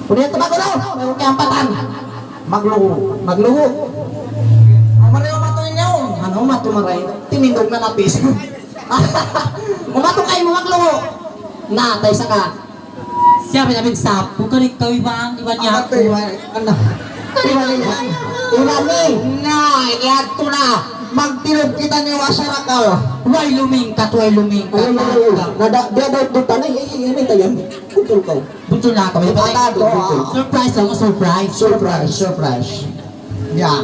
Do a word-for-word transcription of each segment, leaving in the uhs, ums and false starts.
Kudiyan tu maglugu', may ukiampatan. Maglugu', maglugu'. Marayaw matu in yaun. Unu matu marayaw? Timindug na napis. Umatu kaymu maglugu'. Na, tay saka. Siya, may nabing sapu, kari ikaw, Iwan, Iwan niya. Apa tu, Iwan? Unu? Iwan, Iwan. Iwan ni. Na, ini atu na. Magtilug kita ni Wasarakaw. Way lumingkat, way lumingkat. Ay, ay, ay, ay. Nada, dia daw tuta na, eh, eh, eh, ini tayo. Putol ka. Putol na kami. Patado, ah. Surprise lang, surprise. Surprise, surprise. Ya.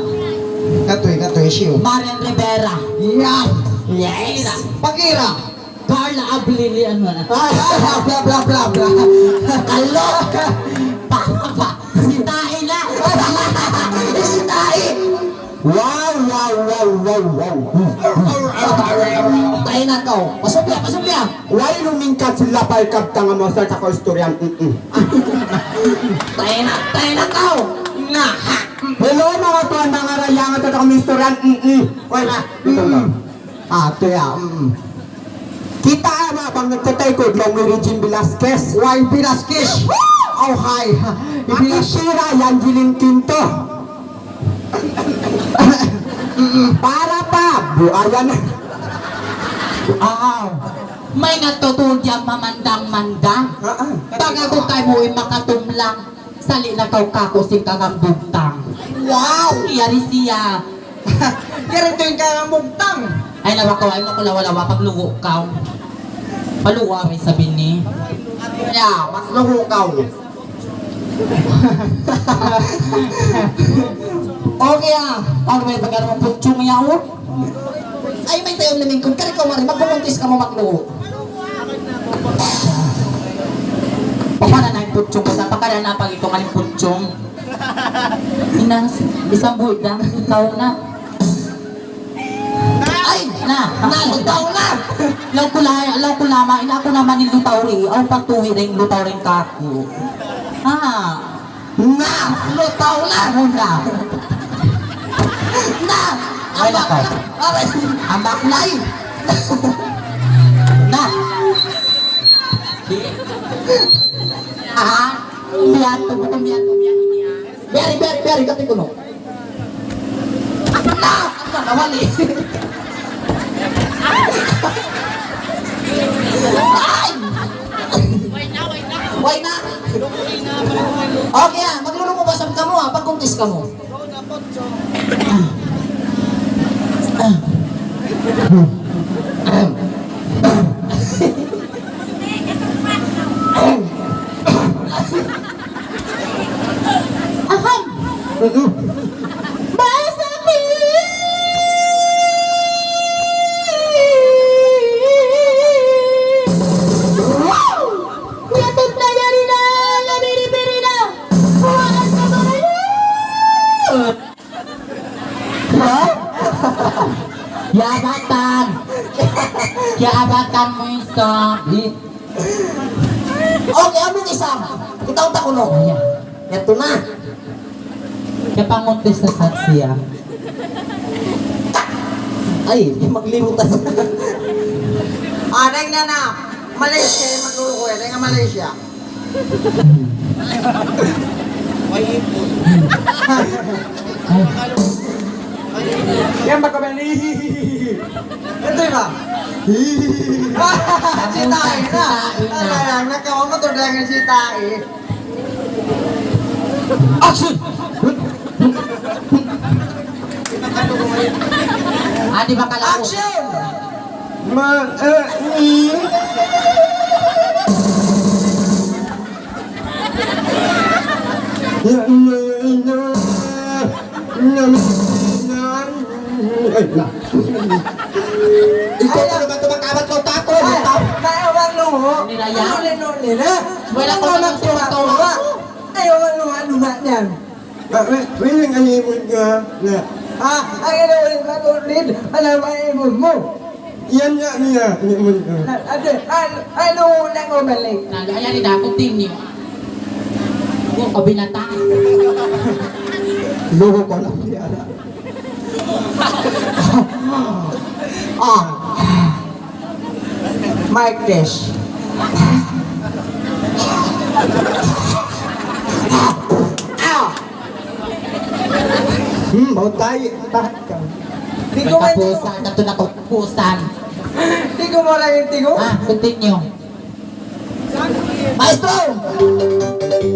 Katoy, katoy, siyo. Marian Rivera. Ya. Yes. Pag-ira. Carla Abril, ano na? Ah, bla, bla, bla, bla. Kalo. Pa, pa. Si Tahi na. Si Tahi. Wow, wow, wow, wow, wow. Tahi na kaw. Pasubli, pasubli. Way lumingkat sila pa ikabtang mo sa kaistorya. Mm-mm. Tahi na, tahi na kaw. Nga. Hello, manga tuwan, manga rayangan, tatakam istorya. Mm-mm. Way na. Mm-mm. Ah, tuya, mm. Kita' na bang nagtatay ko, laung ni Regine Velasquez. Way Velasquez. Oh, hi. Ibinasira yan, Jilin Quinto. Mm, para pa, buayan. Ah, may natutunan diyan mamandang-mandang. Ah, ah. Pag ako kay mo'y makatumlang. Sali na kaw kaku' sin kangambugtang. Wow! Yari siya. Yari tuud in kangambugtang. Ay, lawa kaw, ay, makulawa-lawa, paglugu' kaw. Paluwa, may sabi ni. Ya, maglugu' kaw. Okay, ah. Paano may pagkano mong putsong yaon? Ay, mayta' yan, namingkud. Kari kaw mari, magkukuntis kamu maglugu'. Pakana na in putsong, basta pakana na pag ito ka in putsong. Ina, isang buhay lang, ikaw na. Ay! Na! Na, ikaw na! Law kula, law kula, ma, ina aku naman in lutaw ri, aw pagtuwi rin, lutaw rin kaku'. Ha? Na! Lutaw na! Ano na? Na! Wala ka. Ambak na! Aray! Ambak na eh! Na! Aha! Biya' tu, biya' tu, biya' tu, biya' tu. Biyari, biyari, biyari, kati kunu'. Na! Na, nawali. Ay! Way na! Okay, ah, magluluko ba sab kamu, ah, pagkuntis kamu? Aham. Bahasa Wow! Nyatut na yari na, labiri-biri na. Kuhaan ka ba na yun? Ha? Kiyaabatan. Kiyaabatan mu isab. Okay, amu in isa. Kita' unta kunu'. Ayan. Yadtu na. Kaya panguntis na saksi, ah. Ay, maglimutan. Ah, dayn na na. Malaysia, magluluko yan. Dayn na Malaysia. Yan ba kami? Ito ba? Sita'i na. Sita'i na. Ala, nakawa mo to dahil sita'i. Action! Adi ba kalaw? Action! Ma, eh, ni. Ya, ya, ya, ya. Ay, na. Ikaw talaga tumatawa, ikaw takot. Ay, ikaw. May awang luho. Nilaya. Nuli, nuli na. Wala ko lang tumatawa. Ay, awang luho, ano na yan? Ah, wi-, willing animal nga, nga. Ah, ay, ano, ano, ano, ano, ano, ano, ano, Yan nga niya, niya mo niya. Ate, ano, ano na ko balik? Nagaya ni Dato Tim niyo. Huwag ko binata. Luho ko lang niya. Ah. Mic test. Hmm, bau tai. Tahan ka. Tigo, may tigo. Kapusan, kato na kapusan. Tigo mo lang yung tigo. Ah, continue. Maestro!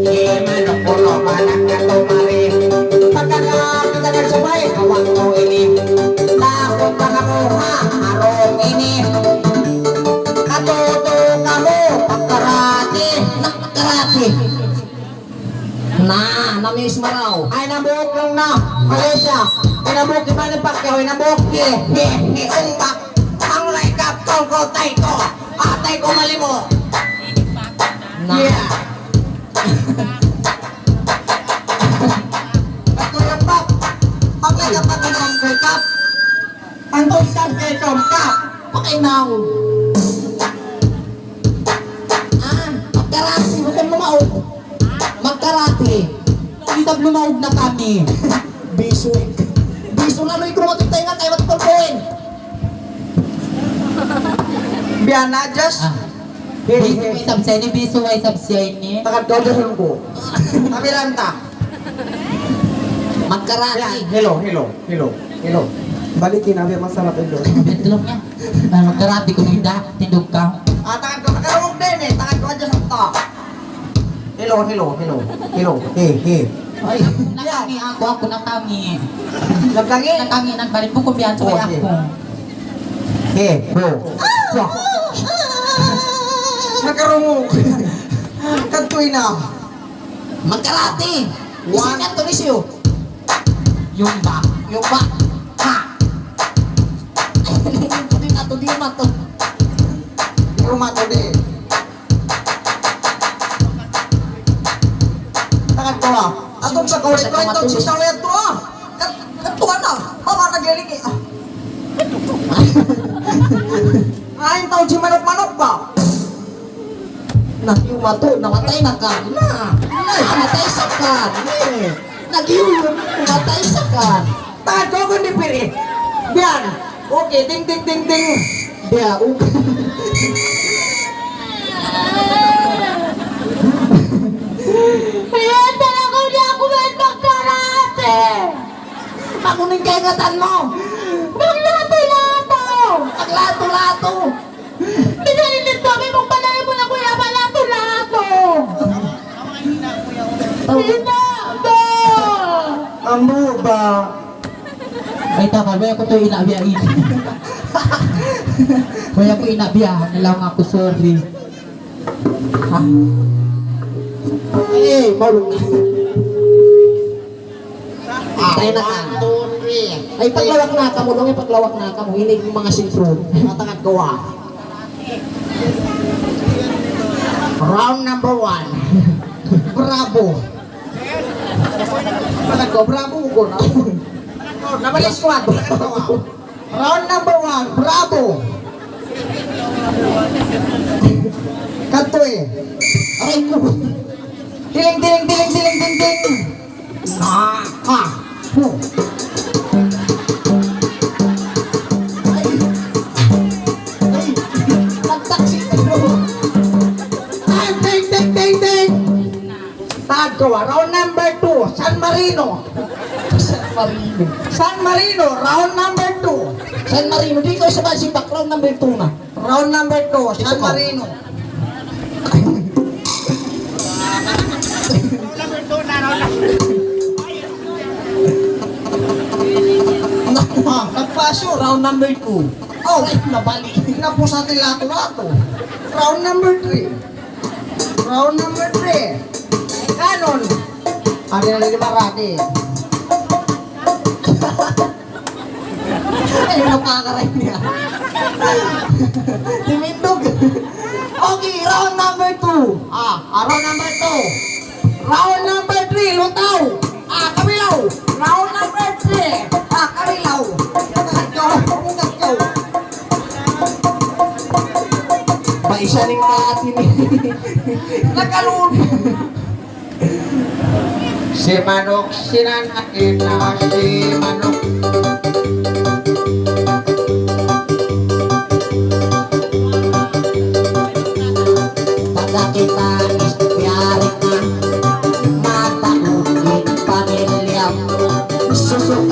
Di manuk pulo, banak na tumari. Pagka na kita nagsabay, hawak ko ini. Takot ka na mo, ha? Arong ini. Katuto ka mo, pagkarati. Nak-, pagkarati. Na, na-miss maraw. Ay, nabuhok lang na. Malaysia. Ay, nabuhok, di ba, ni Pacquiao? Ay, nabuhok. He, he, he, umbak. Ang laikap, tungkol tayo ko. Atay ko malimo. Na. Yeah. Ba't ko yung bak? Ang laikap, ang laikap. Ang laikap, ang laikap. Pakinaw. Ah, magkarati, huwag kang lumaog. Magkarati. Isab lumaog na kami. Bisu. Bisu na, luy, krumatik tayo nga, tayo matapal ko, eh. Biya' na, just. Ah. Bisu, way isab siya ini, bisu, way isab siya ini. Takad ko, just ko. Tabi lang ta. Magkarati. Yan. Hello, hello, hello, hello. Balikin, abi, masarap ito. Betlog niya. Na magkarati ko nida, tindog ka. Ah, takad ko, takarungog din eh. Takad ko, adjust ang ta. Hello, hello, hello. Hello, hey, hey. Ay, natangi ako, ako natangi. Nagtangi? Natangi, nagbalik ko, kumbiyan, sabay ako. Hey, ho. Nakarungog. Katuy na. Magkarati. One. Isin nga to, Lucio. Yumba. Yumba. Ha. Di na to, di na to. Di na to, di. Takad ko, ah. Atong sa kawit ko, itong si Sawi ato, ah. Kat-, katuwa na. Baka nagliliki, ah. Ay, tau si manok-manok ba? Na, yung mato, namatay na ka. Na, namatay sa ka. Eh, nag-iulong, namatay sa ka. Tago ko ni Piri. Biyan. Okay, ding, ding, ding, ding. Biya, okay. Ayan, talaga, di ako man magkarate. Ako ning kaingatan mo. Maglato-lato. Maglato-lato. Bisan hindi kami magpalayo mo na kuya, maglato-lato. Ina ba? Amo ba? Ay, tama, way aku tuud ina' biya' ini. Way aku ina' biya', nilaw aku, sorry. Ha? Eh, maulung. Ah, tayo na ka. One, two, three. Ay, paglawak na kamu, dong, paglawak na kamu. Ini yung mga sentro. Matangad ko, ah. Round number one. Bravo. Matangad ko, bravo ko na. Number squad. Round number one, bravo. Katoy. Aray ko. Tiling, tiling, tiling, tiling, tiling, tiling. Ah, ah. Huh. Ay. Ay. Nagtaksi. Ay, ding, ding, ding, ding. Tagawa, round number two, San Marino. San Marino. San Marino, round number two. San Marino, di' kaw sabay sipak, round number two na. Round number two, San Marino. Ah, nagpaso, round number two. Oh, ay, nabali. Napusa nila ito, ito. Round number three. Round number three. Kanon. Ano na, di ba, Rati? Ay, napakaray niya. Timindog. Okay, round number two. Ah, ah, round number two. Round number three, lutaw. Ah, kabilaw. Round number three. Ah, kabilaw. Ikaw, ikaw. Ba, isa rin ka atin eh. Nakalun. Si manuk, si nanay na si manuk. Pagkakita, biyarik na, mataud in pamilya. Susuk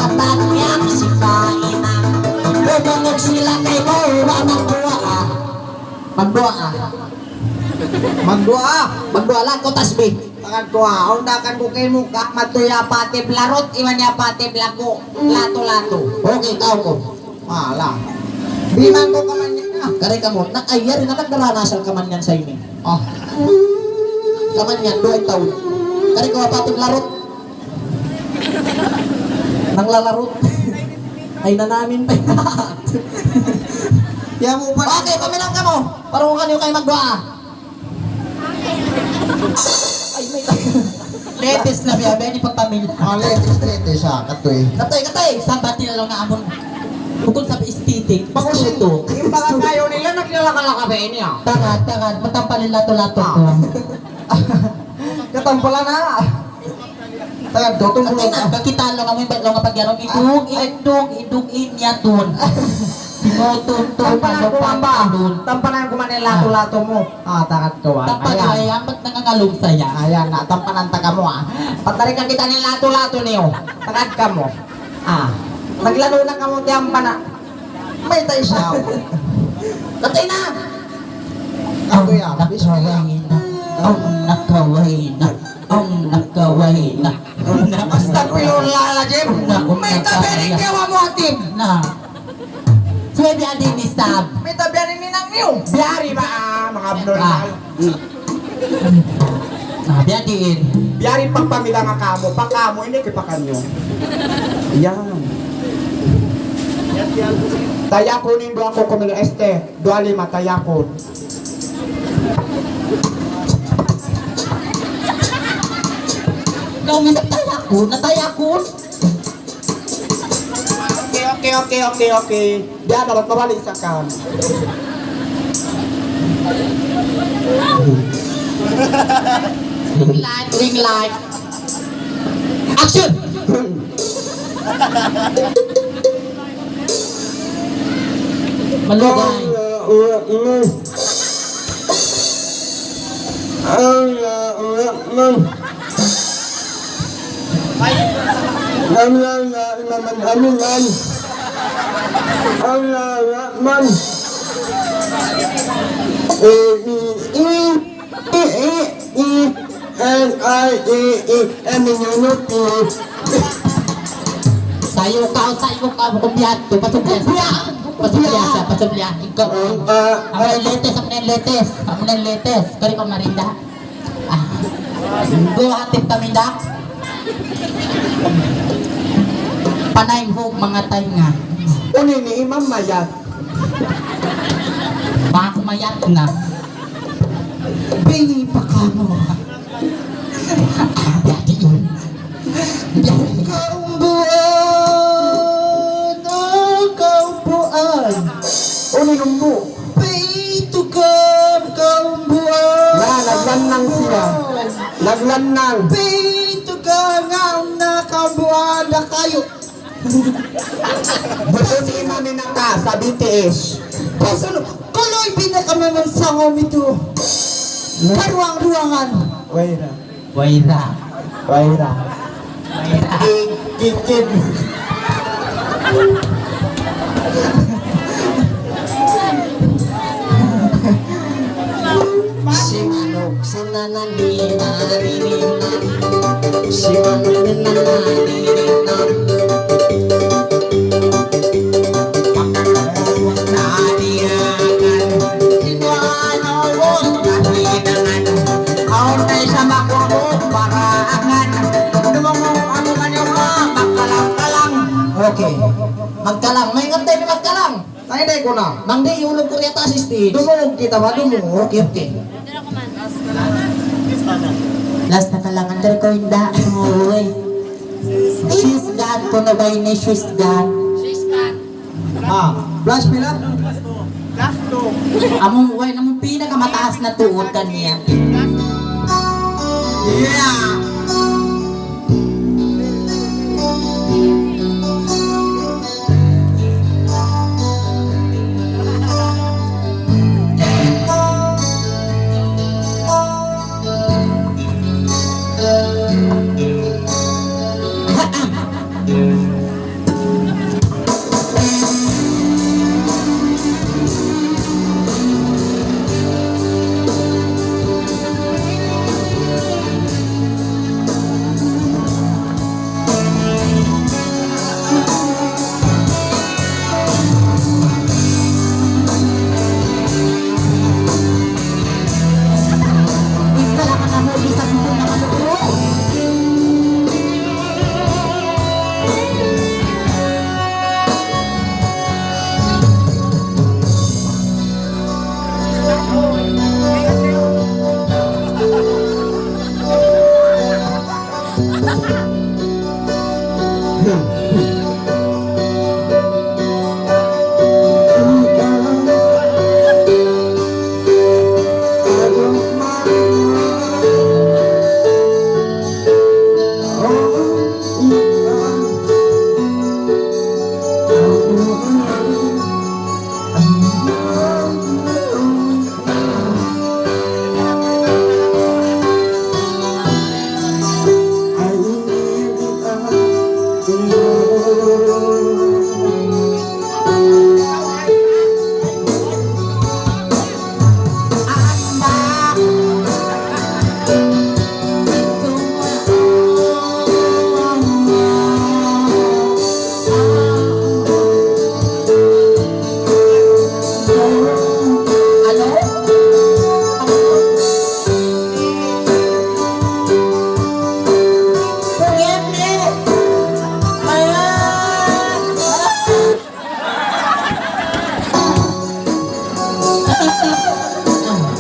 Magduwaa. Magduwaa. Magduwaa, laung kaw tasbih. Tagad ku, ah, undakan ku kaymu, ka, matu ya patib larut, iban ya patib laku, latu-latu. Okay, kaw ku. Wala'. Biman ku kaman yan, ah. Kari kamu, nak ayari na nagdarana asal kaman yan sa ini. Oh. Kaman yan, duwa tahun. Kari kaw patib larut. Nang lalarut. Ay, nanamin pa yan. Ya mu pa. Okay, pamilang kamu. Parungukan niyu kay magduwaa. Ay, may latest na biya', biya' ini pagpamila. Ah, latest, latest, ah, katoy. Katoy, katoy. Sabat nila laung na amun. Bukun sa aesthetic. Bagus itu. Yung mga kayo nila, naglalaka-laka ba ini, ah? Tagad, tagad. Matampal in latu-latu Ah. ko. Katampalan na. Tagad, tutong Kati na, kakitaan laung amun, laung pagyarum, idung, Ah. idung, idung, inyatun. Tinutun, tun, Tampanan ano, ku man ba? pagtalun. Tampanan ku man in latu-latu mu. Ah, tagad kaw, ah. Tampanan Ayan. ay, ang ba't nangangalung saya? Ayan na, tampanan ta kamu, ah. Patarik ka kita in latu-latu niyu. Tagad kamu. Ah. Naglaro na kamu, tiyan pa na. May tayo siya. Katay na! Ako yan. Nakaway na. Ang nakaway na. Ang nakaway na. Astagfirullah al-azim. Na, May na, tabi rin na. kawa mu, Atib. Na. Suwe biya' diin isab. May tabi rin ninang niyo. Biyari ba, ah, mga abnormal? Ah. Ah, biya' diin. Biyari pagpamila nga kamu, pa kamu, ini kay pa kanyo. Yan. Tayakun in duwa ku kumil este, duwa lima tayakun. Ikaw, minsan tayakun, natayakun. Okay, okay, okay, okay, okay. Diyan, dapat mabalik sa kan. Ring light, ring light. Action! Malugay. Allahu Akbar. Allahu Akbar. Allahu Akbar. Allahu Akbar. E, e, e, e, e, L, I, A, E, M, N, O, P. Sayu kaw, sayu kaw, bukun biya' tu, pasubli sa. Pasubli sa, pasubli. Ikaw, Ah, ah, amu na in latest, amu na in latest, amu na in latest. Kari kaw marinda. Ah. Go, hatid kami da. Panay hug mga tainga. Uni ini, Imam Mayat. Bang aku mayat na. Bini pa kamu. Ah, biya' diin. Biya' diin. Kaumbuan, ah, kaumbuan. Unu in umbu'? Paitu kam kaumbuan. Na, naglannang siya. Naglannang. Paitu kam nga na kaumbuan da kayu. Gusto si Imam Inaka sa B T S. Pasal, kaloy binaka naman sa ngom ito. Karuang-ruangan. Wayra. Wayra. Wayra. Wayra. Kikid. Si manuk, si nanang, di narinig. Si manuk, di nanang, di narinig. Pagkakawas na diyakan, sinuano, kahidangan. Awn na isab aku, para akan. Dumungug aku kanila, magkalang-kalang. Okay. Magkalang. Maingat tayo ni magkalang. Tayo, tayo ko na. Mang di, ulog ko riyata si stage. Dumungug kita ba? Dumungug. Okay, okay. Last na kalangan, dari ko inda. Uy. Swiss God, kuno ba ini Swiss God? Ah, plus pila? Plus two. Among, way, among pinakamataas na tuod kaniya. Yeah!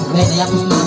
Wait, ayapus na.